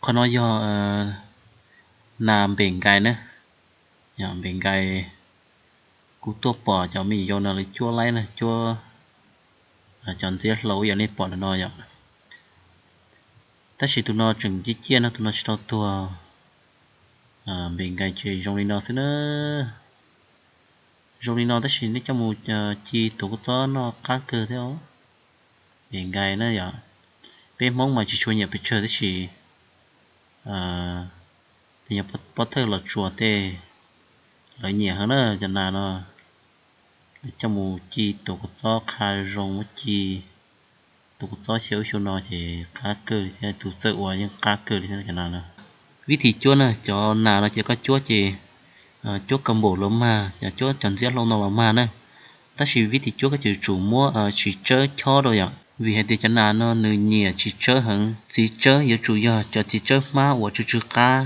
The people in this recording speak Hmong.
Qhov no yog nas npem nkais na, npem nkais. Kuv tuaj pom cov me nyuam yaus no lawv cuab laib na, cuab cov ntxiab hlau yog nej pom ntawm no yom. Tab sis tus no tseem ciaj ciaj no, tus no tsis tau tuag. Npem nkais ces zoo li no xwb na. Zoo li no tab sis nej coj mus ci tuav kua txob noj qab kawg thiab. Npem nkais na yom, peb Hmoob mas tsis tshua nyiam pes tsawg tab sis tej nyuag pov thawj Los Tsuas tej lawv nyiam heev na cov nas no. Lawv coj mus ci tuav kua txob qha zoo, muab ci tuav kua txob xyaw ub xyaw no ces qab kawg li thiab, tus txawj ua yeej qab kawg li thiab cov nas no. Vib thim cuab na, cov nas no ces koj cuab ces cuab kaus npaum los mag, yog cuab cov ntxiab hlau no los mag na. Tab sis vib thim cuab koj yuav tsum muab txiv tsawb chob rau yom, vim hais tias cov nas no nws nyiam txiv tsawb heev. Txiv tsawb yuav tsum yog cov txiv tsawb hmab uas tsw tsw qab,